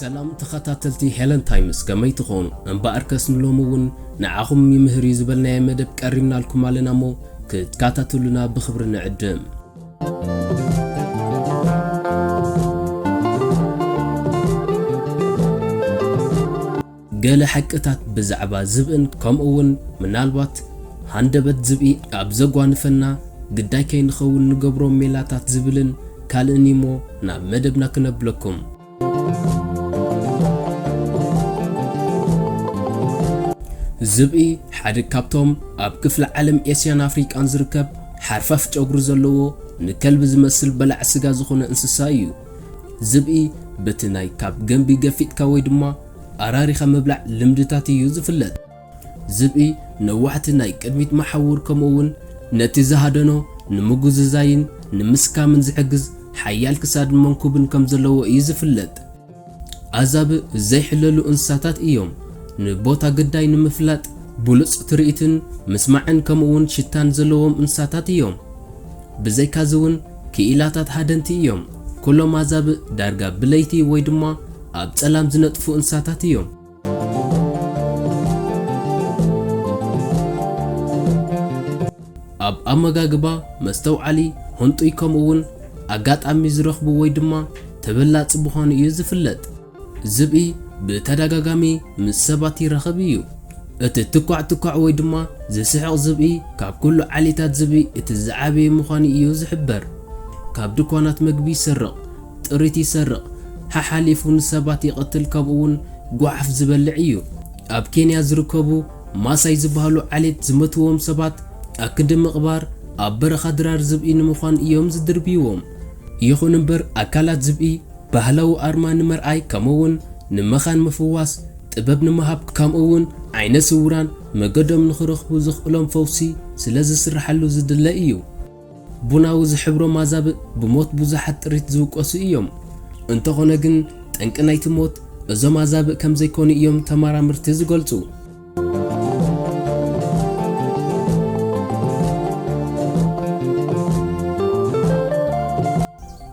ሰላም ተኸታተልቲ ሄለን ታይምስ፣ ከመይ ትኾኑ? እምበኣርከስ ንሎሚ እውን ንዓኹም ይምህር እዩ ዝበልናዮ መደብ ቀሪብናልኩም ኣለና እሞ ክትከታተሉና ብኽብሪ ንዕድም። ገለ ሓቅታት ብዛዕባ ዝብእን ከምኡ እውን ምናልባት ሃንደበት ዝብኢ ኣብ ዘጓንፈና ግዳይ ከይንኸውን ንገብሮ ሜላታት ዝብልን ካልእን እሞ ናብ መደብና ክነብለኩም። ዝብኢ ሓደ ካብቶም ኣብ ክፍለ ዓለም ኤስያን ኣፍሪቃን ዝርከብ ሓርፋፍ ጨጉሪ ዘለዎ ንከልቢ ዝመስል በላዕ ስጋ ዝኾነ እንስሳ እዩ። ዝብኢ በቲ ናይ ካብ ገንቢ ገፊጥካ ወይ ድማ ኣራሪኻ ምብላዕ ልምድታት እዩ ዝፍለጥ። ዝብኢ ነዋሕቲ ናይ ቅድሚት መሓውር ከምኡ እውን ነቲ ዝሃደኖ ንምጉዝዛይን ንምስካምን ዝሕግዝ ሓያል ክሳድን መንኩብን ከም ዘለዎ እዩ ዝፍለጥ። ኣዛብእ ዘይሕለሉ እንስሳታት እዮም። ንቦታ ግዳይ ንምፍላጥ ብሉጽ ትርኢትን ምስማዕን ከምኡ እውን ሽታን ዘለዎም እንስሳታት እዮም። ብዘይካዚ እውን ክኢላታት ሃደንቲ እዮም። ኩሎም ኣዛብእ ዳርጋ ብለይቲ ወይ ድማ ኣብ ጸላም ዝነጥፉ እንስሳታት እዮም። ኣብ ኣመጋግባ መስተውዓሊ፣ ህንጡይ ከምኡ እውን ኣጋጣሚ ዝረኽቡ ወይ ድማ ተበላጺ ምዃኑ እዩ ዝፍለጥ። ዝብኢ ብተደጋጋሚ ምስ ሰባት ይራኸብ እዩ። እቲ ትኳዕ ትኳዕ ወይ ድማ ዝስሕቕ ዝብኢ ካብ ኩሉ ዓሌታት ዝብኢ እቲ ዝዓበየ ምዃኑ እዩ ዝሕበር። ካብ ድኳናት መግቢ ይሰርቕ፣ ጥሪት ይሰርቕ፣ ሓሓሊፉ ንሰባት ይቐትል ከምኡ እውን ጓሓፍ ዝበልዕ እዩ። ኣብ ኬንያ ዝርከቡ ማሳይ ዝበሃሉ ዓሌት ዝመትዎም ሰባት ኣክንዲ ምቕባር ኣብ በረኻ ድራር ዝብኢ ንምዃን እዮም ዝድርብይዎም። ይኹን እምበር ኣካላት ዝብኢ ባህላዊ ኣርማ ንምርኣይ ከምኡ እውን ንመኻን ምፍዋስ ጥበብ ንምሃብ ከምኡ እውን ዓይነ ስውራን መገዶም ንኽረኽቡ ዘኽእሎም ፈውሲ ስለ ዝስርሓሉ ዝድለ እዩ። ቡናዊ ዝሕብሮም ኣዛብእ ብሞት ብዙሓት ጥሪት ዝውቀሱ እዮም። እንተኾነ ግን ጠንቂ ናይቲ ሞት እዞም ኣዛብእ ከም ዘይኮኑ እዮም ተመራመርቲ ዝገልጹ።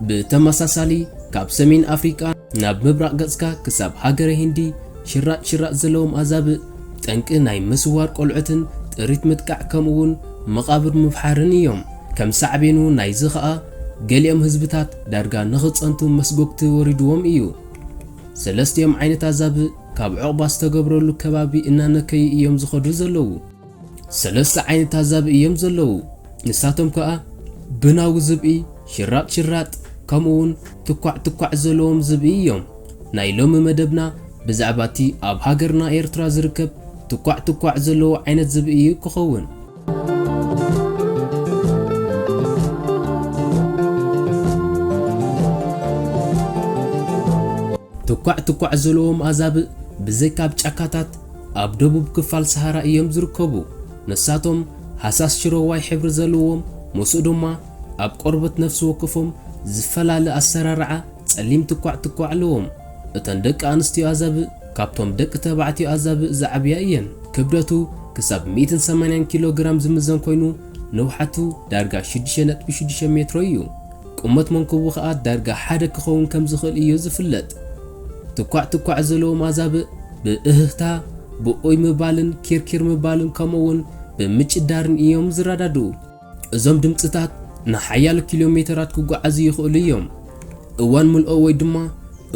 ብተመሳሳሊ ካብ ሰሜን ኣፍሪቃ ናብ ምብራቕ ገጽካ ክሳብ ሃገረ ሂንዲ ሽራጥ ሽራጥ ዘለዎም ኣዛብእ ጠንቂ ናይ ምስዋር ቆልዑትን ጥሪት ምጥቃዕ ከምኡ እውን መቓብር ምፍሓርን እዮም። ከም ሳዕቤኑ ናይዚ ኸኣ ገሊኦም ህዝብታት ዳርጋ ንኽጸንቱ መስጎግቲ ወሪድዎም እዩ። ሰለስቲኦም ዓይነት ኣዛብእ ካብ ዑቕባ ዝተገብረሉ ከባቢ እናነከዩ እዮም ዝኸዱ ዘለዉ። ሰለስተ ዓይነት ኣዛብእ እዮም ዘለዉ። ንሳቶም ከኣ ብናዊ ዝብኢ፣ ሽራጥ ሽራጥ፣ ከምኡ እውን ትኳዕ ትኳዕ ዘለዎም ዝብኢ እዮም። ናይ ሎሚ መደብና ብዛዕባ እቲ ኣብ ሃገርና ኤርትራ ዝርከብ ትኳዕ ትኳዕ ዘለዎ ዓይነት ዝብኢ እዩ ክኸውን። ትኳዕ ትኳዕ ዘለዎም ኣዛብእ ብዘይካ ኣብ ጫካታት ኣብ ደቡብ ክፋል ሰሃራ እዮም ዝርከቡ። ንሳቶም ሃሳስ ሽሮዋይ ሕብሪ ዘለዎም፣ ምስኡ ድማ ኣብ ቆርበት ነፍሲ ወከፎም ዝፈላለ ኣሰራርዓ ጸሊም ትኳዕ ትኳዕ ኣለዎም። እተን ደቂ ኣንስትዮ ኣዛብእ ካብቶም ደቂ ተባዕትዮ ኣዛብእ ዝዓብያ እየን። ክብደቱ ክሳብ ሚእትን ሰማንያን ኪሎ ግራም ዝምዘን ኮይኑ፣ ንውሓቱ ዳርጋ ሽዱሽተ ነጥቢ ሽዱሽተ ሜትሮ እዩ። ቁመት መንኩቡ ኸኣ ዳርጋ ሓደ ክኸውን ከም ዝኽእል እዩ ዝፍለጥ። ትኳዕ ትኳዕ ዘለዎም ኣዛብእ ብእህህታ፣ ብኡይ ምባልን ኪርኪር ምባልን ከምኡ እውን ብምጭዳርን እዮም ዝረዳድኡ። እዞም ድምጽታት ንሓያሎ ኪሎ ሜተራት ክጓዓዙ ይኽእሉ እዮም። እዋን ምልኦ ወይ ድማ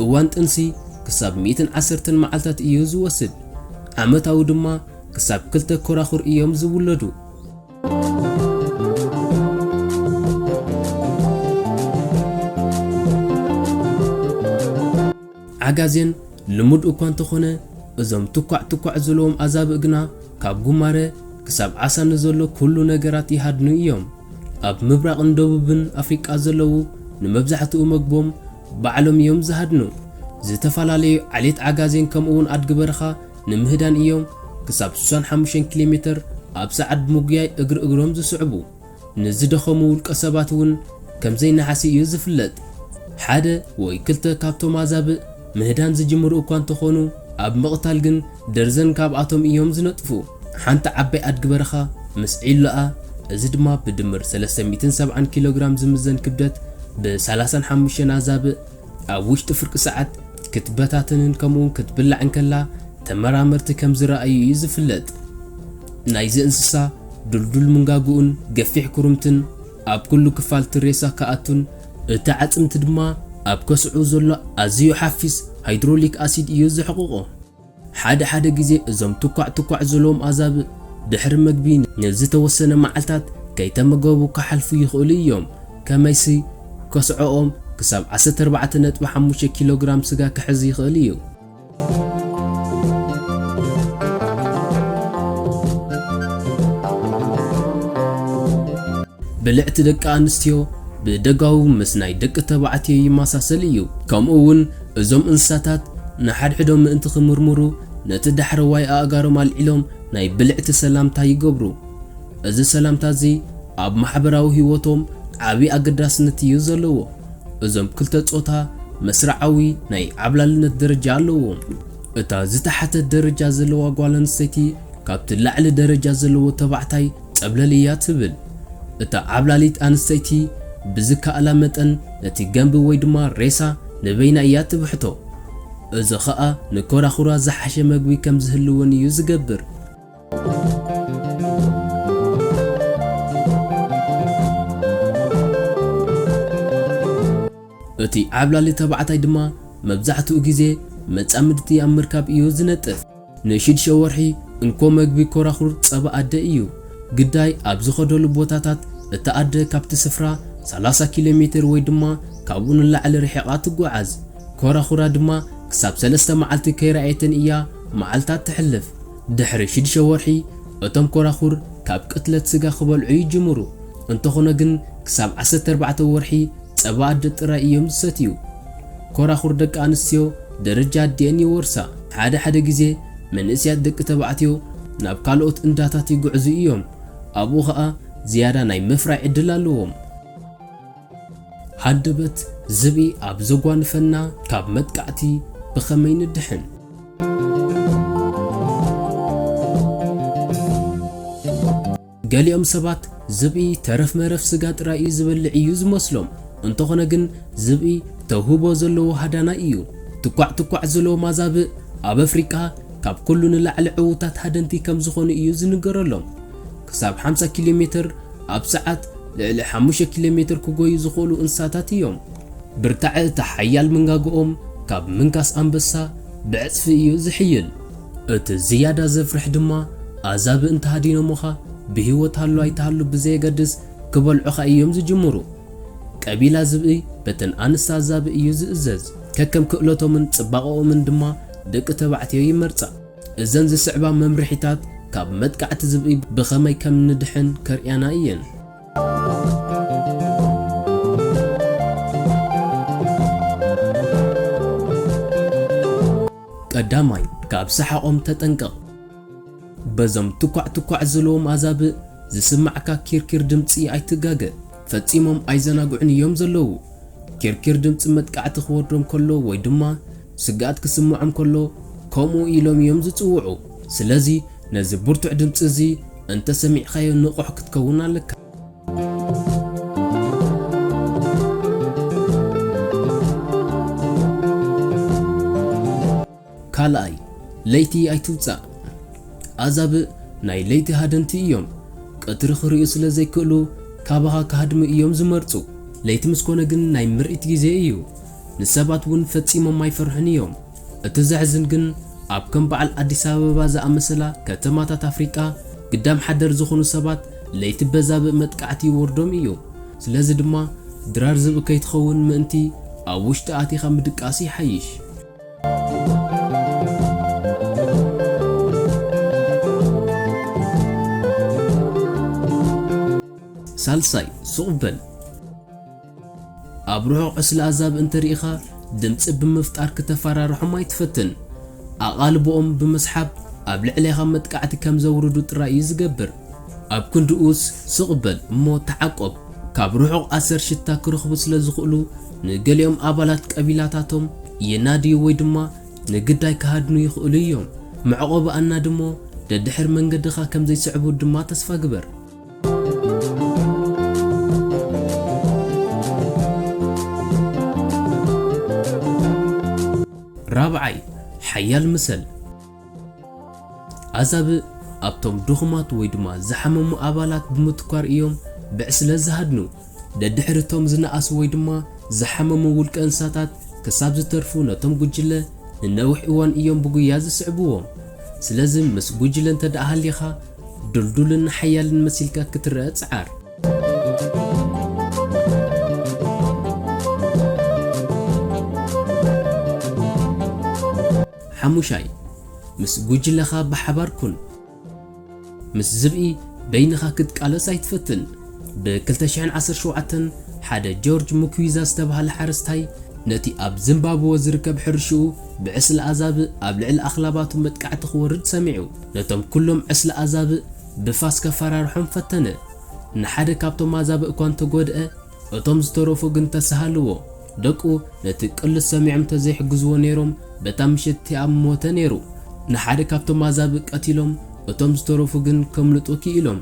እዋን ጥንሲ ክሳብ ሚእትን ዓሰርተን መዓልታት እዩ ዝወስድ። ዓመታዊ ድማ ክሳብ ክልተ ኮራኹር እዮም ዝውለዱ። ዓጋዜን ልሙድ እኳ እንተኾነ፣ እዞም ትኳዕ ትኳዕ ዘለዎም ኣዛብእ ግና ካብ ጉማረ ክሳብ ዓሳ ንዘሎ ኩሉ ነገራት ይሃድኑ እዮም። ኣብ ምብራቕን ደቡብን ኣፍሪቃ ዘለዉ ንመብዛሕትኡ መግቦም ባዕሎም እዮም ዝሃድኑ። ዝተፈላለዩ ዓሌት ዓጋዜን ከምኡ እውን ኣድጊ በረኻ ንምህዳን እዮም ክሳብ ስሳን ሓሙሽተን ኪሎ ሜተር ኣብ ሰዓት ብምጉያይ እግሪ እግሮም ዝስዕቡ። ንዝደኸሙ ውልቀ ሰባት እውን ከም ዘይነሓሲ እዩ ዝፍለጥ። ሓደ ወይ ክልተ ካብቶም ኣዛብእ ምህዳን ዝጅምሩ እኳ እንተኾኑ፣ ኣብ ምቕታል ግን ደርዘን ካብኣቶም እዮም ዝነጥፉ። ሓንቲ ዓባይ ኣድጊ በረኻ ምስ ዒሎኣ፣ እዚ ድማ ብድምር ሰለስተ ሚእትን ሰብዓን ኪሎ ግራም ዝምዘን ክብደት፣ ብሰላሳን ሓሙሽተን ኣዛብእ ኣብ ውሽጢ ፍርቂ ሰዓት ክትበታተንን ከምኡውን ክትብላዕን ከላ ተመራመርቲ ከም ዝረኣዩ እዩ ዝፍለጥ። ናይዚ እንስሳ ድልዱል ምንጋግኡን ገፊሕ ኩርምትን ኣብ ኩሉ ክፋል እቲ ሬሳ ክኣቱን እቲ ዓጽምቲ ድማ ኣብ ከስዑ ዘሎ ኣዝዩ ሓፊስ ሃይድሮሊክ ኣሲድ እዩ ዘሕቕቖ። ሓደ ሓደ ግዜ እዞም ትኳዕ ትኳዕ ዘለዎም ኣዛብእ ድሕሪ መግቢ ንዝተወሰነ መዓልታት ከይተመገቡ ክሓልፉ ይኽእሉ እዮም። ከመይሲ ከስዐኦም ክሳብ ዓሰርተ ኣርባዕተ ነጥቢ ሓሙሽተ ኪሎ ግራም ስጋ ክሕዝ ይኽእል እዩ። ብልዕቲ ደቂ ኣንስትዮ ብደጋዊ ምስ ናይ ደቂ ተባዕትዮ ይመሳሰል እዩ። ከምኡ እውን እዞም እንስሳታት ንሓድሕዶም ምእንቲ ክምርምሩ ነቲ ዳሕረዋይ ኣእጋሮም ኣልዒሎም ናይ ብልዕቲ ሰላምታ ይገብሩ። እዚ ሰላምታ እዚ ኣብ ማሕበራዊ ህይወቶም ዓቢ ኣገዳስነት እዩ ዘለዎ። እዞም ክልተ ጾታ መስርዓዊ ናይ ዓብላልነት ደረጃ ኣለዎም። እታ ዝተሓተት ደረጃ ዘለዋ ጓል ኣንስተይቲ ካብቲ ላዕሊ ደረጃ ዘለዎ ተባዕታይ ጸብለል እያ ትብል። እታ ዓብላሊት ኣንስተይቲ ብዝከኣላ መጠን ነቲ ገንቢ ወይ ድማ ሬሳ ንበይና እያ ትብሕቶ። እዚ ኸኣ ንኮራኹራ ዝሓሸ መግቢ ከም ዝህልወን እዩ ዝገብር። እቲ ዓብላሊ ተባዕታይ ድማ መብዛሕትኡ ግዜ መጻምድቲ ኣብ ምርካብ እዩ ዝነጥፍ። ንሽድሸ ወርሒ እንኮ መግቢ ኮራኹር ጸባ ኣደ እዩ። ግዳይ ኣብ ዝኸደሉ ቦታታት እታ ኣደ ካብቲ ስፍራ ሰላሳ ኪሎ ሜትር ወይ ድማ ካብኡ ንላዕሊ ርሒቓ ትጓዓዝ። ኮራኹራ ድማ ክሳብ ሰለስተ መዓልቲ ከይረኣየተን እያ መዓልታት ተሕልፍ። ድሕሪ ሽድሸ ወርሒ እቶም ኮራኹር ካብ ቅትለት ስጋ ክበልዑ ይጅምሩ። እንተኾነ ግን ክሳብ ዓሰርተ ኣርባዕተ ወርሒ ጸባ ኣደ ጥራይ እዮም ዝሰትዩ። ኮራኹር ደቂ ኣንስትዮ ደረጃ ኣዲኤን ይወርሳ። ሓደ ሓደ ግዜ መንእሰያት ደቂ ተባዕትዮ ናብ ካልኦት እንዳታት ይጉዕዙ እዮም። ኣብኡ ኸኣ ዝያዳ ናይ ምፍራይ ዕድል ኣለዎም። ሃንደበት ዝብኢ ኣብ ዘጓንፈና ካብ መጥቃዕቲ ብኸመይ ንድሕን? ገሊኦም ሰባት ዝብኢ ተረፍ መረፍ ስጋ ጥራይ እዩ ዝበልዕ እዩ ዝመስሎም። እንተኾነ ግን ዝብኢ ተውህቦ ዘለዎ ሃዳናይ እዩ። ትኳዕ ትኳዕ ዘለዎም ኣዛብእ ኣብ ኣፍሪቃ ካብ ኩሉ ንላዕሊ ዕዉታት ሃደንቲ ከም ዝኾኑ እዩ ዝንገረሎም። ክሳብ ሓምሳ ኪሎ ሜትር ኣብ ሰዓት ልዕሊ ሓሙሽተ ኪሎ ሜትር ክጎዩ ዝኽእሉ እንስሳታት እዮም። ብርታዐ እቲ ሓያል መንጋግኦም ካብ ምንካስ ኣንበሳ ብዕጽፊ እዩ ዝሕይል። እቲ ዝያዳ ዘፍርሕ ድማ ኣዛብእ እንተሃዲኖምኻ ብህይወት ሃሉ ኣይትሃሉ ብዘየገድስ ክበልዑኻ እዮም ዝጅምሩ። ቀቢላ ዝብኢ በተን ኣንስቲ ኣዛብእ እዩ ዝእዘዝ። ከከም ክእለቶምን ጽባቐኦምን ድማ ደቂ ተባዕትዮ ይመርጻ። እዘን ዝስዕባ መምርሒታት ካብ መጥቃዕቲ ዝብኢ ብኸመይ ከም ንድሕን ከርእያና እየን። ቀዳማይ፣ ካብ ሰሓቖም ተጠንቀቕ። በዞም ትኳዕ ትኳዕ ዘለዎም ኣዛብእ ዝስማዕካ ኪርኪር ድምጺ ኣይትጋገ። ፈጺሞም ኣይዘናግዑን እዮም ዘለዉ። ኪርኪር ድምጺ መጥቃዕቲ ክወርዶም ከሎ ወይ ድማ ስግኣት ክስምዖም ከሎ ከምኡ ኢሎም እዮም ዝጽውዑ። ስለዚ ነዚ ብርቱዕ ድምጺ እዚ እንተ ሰሚዕካዮ ንቑሕ ክትከውን ኣለካ። ካልኣይ፣ ለይቲ ኣይትውጻእ። ኣዛብእ ናይ ለይቲ ሃደንቲ እዮም። ቀትሪ ክርእዩ ስለ ዘይክእሉ ካባኻ ክሃድሙ እዮም ዝመርጹ። ለይቲ ምስ ኮነ ግን ናይ ምርኢት ግዜ እዩ። ንሰባት እውን ፈጺሞም ኣይፈርሑን እዮም። እቲ ዘሕዝን ግን ኣብ ከም በዓል ኣዲስ ኣበባ ዝኣመሰላ ከተማታት ኣፍሪቃ ግዳም ሓደር ዝኾኑ ሰባት ለይቲ በዛብእ መጥቃዕቲ ይወርዶም እዩ። ስለዚ ድማ ድራር ዝብኢ ከይትኸውን ምእንቲ ኣብ ውሽጢ ኣቲኻ ምድቃስ ይሓይሽ። ሳልሳይ፣ ሱቕ በል። ኣብ ርሑቕ ዕስለ ኣዛብእ እንተሪኢኻ ድምጺ ብምፍጣር ክተፈራርሖም ኣይትፈትን። ኣቓልቦኦም ብምስሓብ ኣብ ልዕሌኻ መጥቃዕቲ ከም ዘውርዱ ጥራይ እዩ ዝገብር። ኣብ ክንድኡስ ስቕ በል እሞ ተዓቆብ። ካብ ርሑቕ ኣሰር ሽታ ክረኽቡ ስለ ዝኽእሉ ንገሊኦም ኣባላት ቀቢላታቶም የናድዩ ወይ ድማ ንግዳይ ክሃድኑ ይኽእሉ እዮም። መዕቆቢ ኣናድሞ ደድሕር መንገድኻ ከም ዘይስዕቡ ድማ ተስፋ ግበር። ራብዓይ፣ ሓያል ምሰል። ኣዛብእ ኣብቶም ድኹማት ወይ ድማ ዝሓመሙ ኣባላት ብምትኳር እዮም ብዕስለ ዝሃድኑ። ደድሕሪ እቶም ዝነኣሱ ወይ ድማ ዝሓመሙ ውልቀ እንስሳታት ክሳብ ዝተርፉ ነቶም ጉጅለ ንነዊሕ እዋን እዮም ብጉያ ዝስዕብዎም። ስለዚ ምስ ጉጅለ እንተ ደኣ ሃሊኻ፣ ድልዱልን ሓያልን መሲልካ ክትረአ ጽዓር። ሓሙሻይ፣ ምስ ጉጅለኻ ብሓባር ኩን። ምስ ዝብኢ በይንኻ ክትቃለስ ኣይትፈትን። ብ2017 ሓደ ጆርጅ ሙኩዊዛ ዝተባህለ ሓረስታይ ነቲ ኣብ ዚምባብወ ዝርከብ ሕርሽኡ ብዕስለ ኣዛብእ ኣብ ልዕሊ ኣኽላባቱ መጥቃዕቲ ክወርድ ሰሚዑ። ነቶም ኩሎም ዕስለ ኣዛብእ ብፋስ ከፈራርሖም ፈተነ። ንሓደ ካብቶም ኣዛብእ እኳ እንተጎድአ፣ እቶም ዝተረፉ ግን ተሳሃልዎ። ደቁ ነቲ ቅልስ ሰሚዖም እንተዘይሕግዝዎ ነይሮም፣ በታ ምሸት እቲኣ ምሞተ ነይሩ። ንሓደ ካብቶም ኣዛብእ ቀቲሎም፣ እቶም ዝተረፉ ግን ከምልጡ ክኢሎም።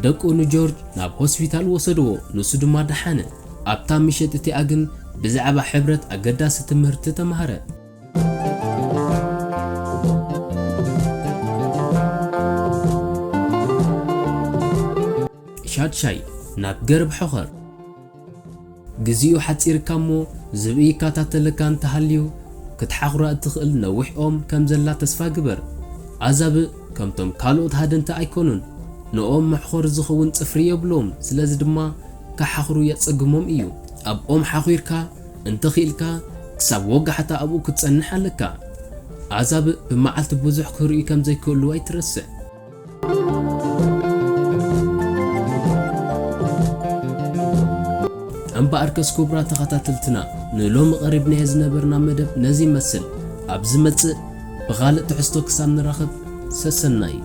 ደቁ ንጆርጅ ናብ ሆስፒታል ወሰድዎ፣ ንሱ ድማ ደሓነ። ኣብታ ምሸት እቲኣ ግን ብዛዕባ ሕብረት ኣገዳሲ ትምህርቲ ተማህረ። ሻድሻይ፣ ናብ ገረብ ሕኸር። ግዜኡ ሓጺርካ እሞ ዝብኢ ይከታተለካ እንተሃልዩ፣ ክትሓኽራ እትኽእል ነዊሕ ኦም ከም ዘላ ተስፋ ግበር። ኣዛብእ ከምቶም ካልኦት ሃደንቲ ኣይኮኑን። ንኦም መሕኾሪ ዝኸውን ጽፍሪ የብሎም፣ ስለዚ ድማ ክሓኽሩ የጸግሞም እዩ። ኣብ ኦም ሓኺርካ እንተኽኢልካ፣ ክሳብ ወጋሕታ ኣብኡ ክትጸንሕ ኣለካ። ኣዛብእ ብመዓልቲ ብዙሕ ክርእዩ ከም ዘይክእሉ ኣይትረስዕ። እምበኣርከስ ክቡራት ተኸታተልትና፣ ንሎሚ ቀሪብናዮ ዝነበርና መደብ ነዚ ይመስል። ኣብ ዝመጽእ ብኻልእ ትሕዝቶ ክሳብ ንራኸብ፣ ሰሰናዩ።